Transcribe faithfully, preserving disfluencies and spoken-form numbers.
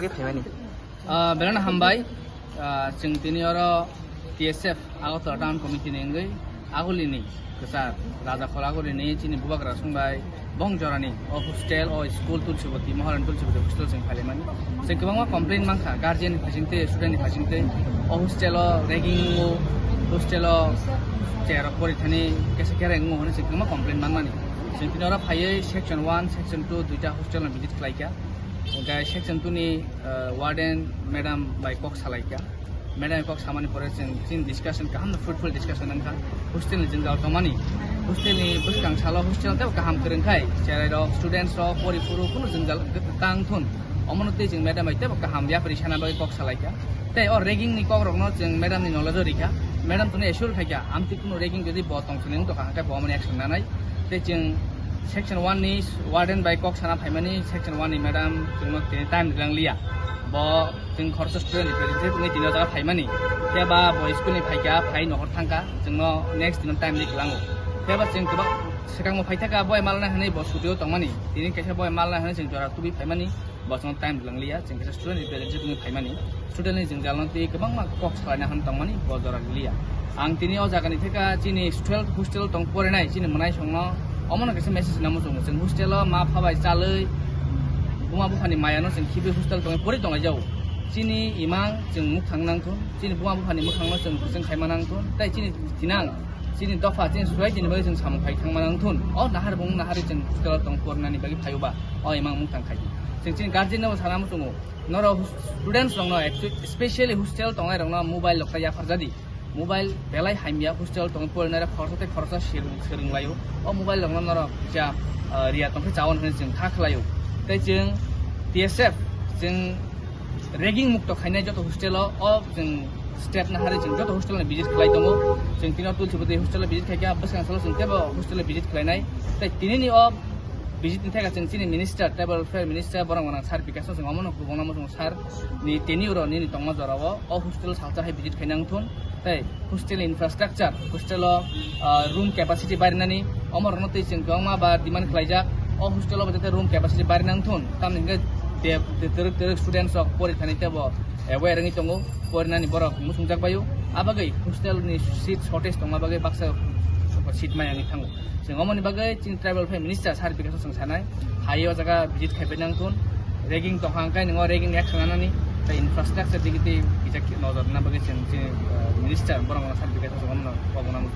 Phaimani. Ah, belai no hambai. Ah, chwng tini oro T S F Agartala Town Committee ni wngwi agulini kwchar Raja Khol agulini chini bubagra songbai bong jorani o hostel, o school Tulsibati, Maharani Tulsibati hostel chwng phailaimani. Chwng kwbangma complain mankha guardian ni phaisingtwi, student ni phaisingtwi, o hostel o ragging wngo, hostel o chair rok pori thani kesa kera wngo hwnwi chwng kwbangma complain manmani. Chwng tini oro phaiwi section one, section two duita hostel no visit khlaikha. Hwnkhe section two ni, uh, warden madam bai kok salaikha. Madam bai kok samani pore chwng chini discussion kaham no fruitful discussion wngkha. Hostel ni jwngjal tongmani, hostel ni bwskang salo hostel tei kaham kwrwngkhai, cherai rok, students rok, pori phuru kunu jwngjal tang thun. Omono tei chwng madam bai teibo kaham yapri sana bagwi kok salaikha. Tei o ragging ni kok rokno chwng madam ni knowledge o rikha. Madam tongno assure khaikha, amtwi kunu ragging jodi bo tong sini wng tongkha, hwnkhe bo omono action nanai. Tei chwng section one ni warden bai kok sana phaimani, section one ni madam chwngno tini time rijak liya. Bo chwng khoroksa student representative wngwi tini o jaga phaimani. Khe ba bo school ni phaikha, phai nohor thangkha, chwngno next dino time ri kwlango. Khe ba chwng kwbang swkangbo phaithaka bo malna hwnwi bo studio tongmani. Tini kaisa bo malna hwnwi chwng jora tubui phaimani. Bo chwng time rijak liya, chwng kaisa student representative wngwi phaimani. Student ni jwngjalno tei kwbangma kok salaina hwn tongmani bo jora liya. Ang tini o jagani theka chini twelve hostel tong porinai chini mwnaisongno omono kaisa message namo chwng. Chwng hostel o ma pha bai chalwi buma buphani mayano chwng khibwi hostel tongwi pori tonglaijao. Chini imang chwng mukhang nangthun, chini buma buphani mukhangno chwng kwchwng khaima nangthun, tei chini thinang, chini dopha, chini society ni bagwi chwng samung khai thangma nangthun. O nahar bung nahari chwng hostel o tong porinani bagwi phaio ba o imang mukhang khai. Chwng chini guardian no sana muchungo. Norok students rokno actu-, specially hostel tongnai rokno mobile rok ta yapharjadi. Mobile belai hamya, hostel tong porinai rok khoroksa tei khoroksa swrwng, swrwng laio. O mobile rokno norok kisa, ah, riya tongkhe chawan hwnwi chwng kha khlaio. Tei chwng T S F chwng ragging mukto khainai joto hostel o, o chwng step nahari chwng joto hostel no visit khlai tongo. Chwng tino Tulsibati hostel o visit khaikha, bwskang salo chwng teibo hostel o visit khlainai. Tei tinini o visit ni theka chwng chini minister, tribal welfare minister, borok gwnang sir Bikash no chwng omono kubungno muchungo sir ni tenure o nini tongma jora o, o hostel salsa hai visit khaina wngthun. Tei hostel infrastructure, hostel o, ah, room capacity barinani, omo rokno tei chwng kwbangma ba demand khlaijak. O hostel o bo jate room capacity barina wngthun, tamni hwnkhe de, de, twrwk twrwk students rok pori thani teibo aware wngwi tongo, porinani borok muchungjak baio. Abagwi hostel ni seat shortage tongma bagwi baksa seat maya wngwi thango. Chwng omoni bagwi chini tribal welfare minister sir Bikash o chwng sanai, hai o jaga visit khai pai nang thun, ragging tong hang kai nwngo ragging action nanani, tei infrastructure digi tei kisa nojor rwna bagwi chwng chini, uh, minister borok no sir Bikash o chwng omono kok nang.